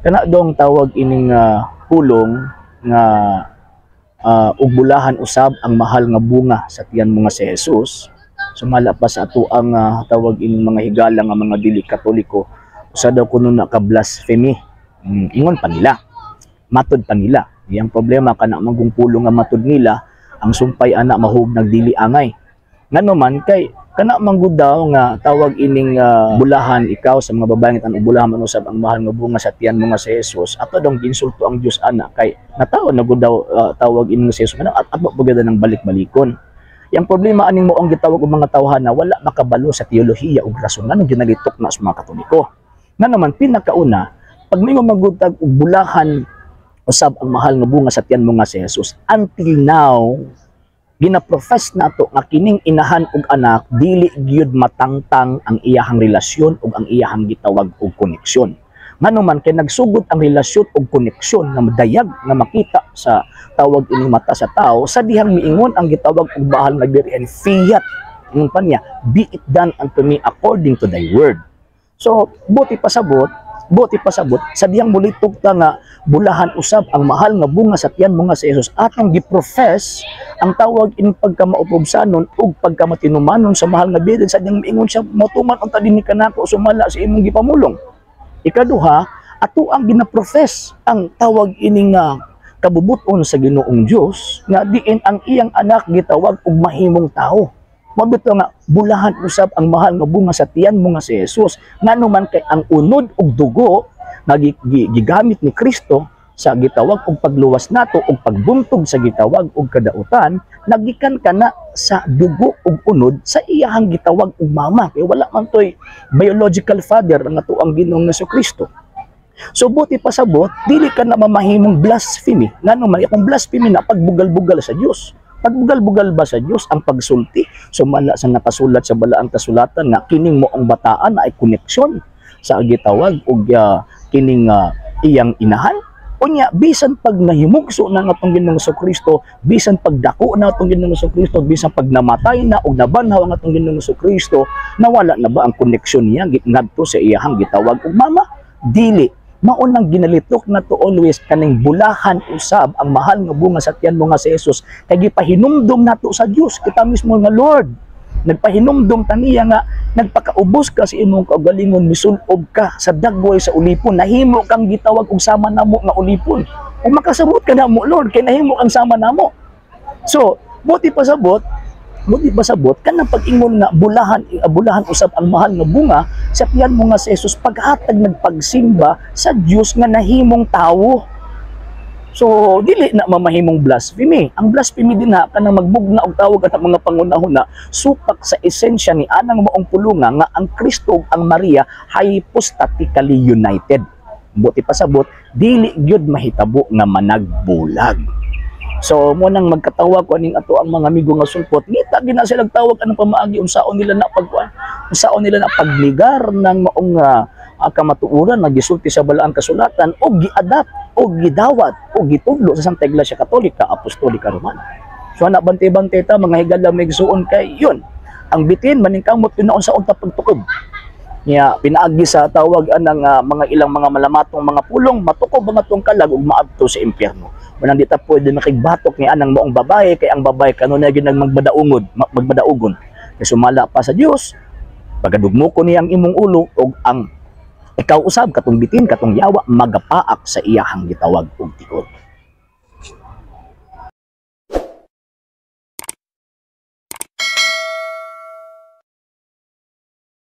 Kana dong tawag ining pulong nga ug bulahan usab ang mahal nga bunga sa tiyan mo nga si Jesus, sumala pa sa ato ang tawag ining mga higala nga mga dili Katoliko, usa daw kuno na ka blasphemy. Ingon pa nila, matod pa nila. Iyang problema, kana manggong pulong nga matod nila, ang sumpay ana mahug nagdili angay. Ngano man kay kana manggud daw nga tawag ining bulahan ikaw sa mga babae nga bulahan man usab ang mahal nga bunga sa tiyan mo nga si Jesus, ato dong ginsulto ang Dios ana kay natawo na gud daw tawag ining si Jesus at ato pagada ng balik-balikon. Yang problema aning mo ang gitawag og mga tawhana, wala makabalo sa teolohiya ug rason nganong ginalitok na sa mga Katoliko. Nga naman, pinakauna, pag may magutag og bulahan usab ang mahal nga bunga sa tiyan mo nga si Jesus, until now gina-profess nato nga kining inahan ug anak dili gyud matangtang ang iyahang relasyon ug ang iyahang gitawag og koneksyon. Ngano man kay nagsugod ang relasyon ug koneksyon nga madayag nga makita sa tawag ining mata sa tao sa dihang miingon ang gitawag og bahal nga Birhen, "Fiat," ingon pa niya, "be it done unto me according to thy word." So, buti pasabot, sa dihang mulitok ta nga bulahan usab ang mahal nga bunga sa tiyan mo nga si Jesus, atong gi-profess ang tawag in pagkamauprobsanon ug pagkamatinumanon sa mahal nga Birhen sa dihang miingon siya, "Motuman unta dinhi kanako sumala sa imong gipamulong." Ikaduha, ato ang gina-profess ang tawag ining kabubuton sa Ginoong Dios nga diin ang iyang anak gitawag og mahimong tao. Mabito nga bulahan usab ang mahal nga bunga sa tiyan mo nga si Jesus, ngano man kay ang unod ug dugo nga gigamit ni Kristo sa gitawag og pagluwas nato ug pagbuntog sa gitawag og kadautan, nagikan kana sa dugo ug unod sa iyahang gitawag og mama, kay wala man toy biological father ang ato ang Ginoong Kristo. So buti pasabot, dili ka na mamahimong blasphemy. Ngano man kung blasphemy na pagbugal-bugal sa Dios. Pagbugal-bugal ba sa Dios ang pagsulti sumala sa nakasulat sa balaang kasulatan nga kining moong bataan na ay koneksyon sa gitawag og kining iyang inahan? Unya, bisan pag nahimugso na nga atong Ginoong Kristo, bisan pagdako na atong Ginoong Kristo, bisan pag namatay na og nabanhaw ang atong Ginoong Kristo, nawala na ba ang koneksyon niya ngadto sa iyahang gitawag og mama? Dili. Mao nang ginalitok na to always kaning bulahan usab ang mahal nga bunga sa tiyan mo nga si Jesus, kay gipahinumdum nato sa Dios kita mismo nga, "Lord, nagpahinumdum ta niya nga nagpakaubos ka sa imong kaugalingon, misulob ka sa dagway sa ulipon, nahimo kang gitawag og sama namo nga ulipon." Ug makasabot ka namo, Lord, kay nahimo kang sama namo. So buti pasabot kanang pag-ingon nga bulahan bulahan usab ang mahal nga bunga sa tiyan mo nga si Jesus, paghatag nagpagsimba sa Dios nga nahimong tawo. So dili na mamahimong blasphemy. Ang blasphemy din ha kanang magbugna og tawag at mga pangunahuna supak sa esensya ni anang maong pulunga nga ang Kristo ug ang Maria hypostatically united. Buti pasabot, dili gyud mahitabo nga managbulag. So mo nang magkatawag ko aning ato ang mga amigo nga sulpot, ngita gina sila tawag anong pamaagi, unsaon nila na pagkuan, unsaon nila na pagligar ng maong kamatuoran nga gisulti sa balaang kasulatan o giadapt o gidawat o gitudlo sa Santa Iglesia Katolika Apostolika Romana. So ana, bantay-bantay ta, mga higala may igsuon, kay yun ang bitin maningkamot yun sa unta pagtukob niya pinaagi sa tawag anang mga ilang mga malamatong mga pulong, matukob ang atong kalag ug maadto sa impyerno. Manang di ta pwede makigbatok ni anang maong babae, kay ang babae kanunay gyud magmadaungod, magmadaugon. Kay sumala pa sa Dios, pagadugmoko niya ang imong ulo ug ang ikaw usab, katong bitin, katong yawa, magapaak sa iyahang gitawag og tiku.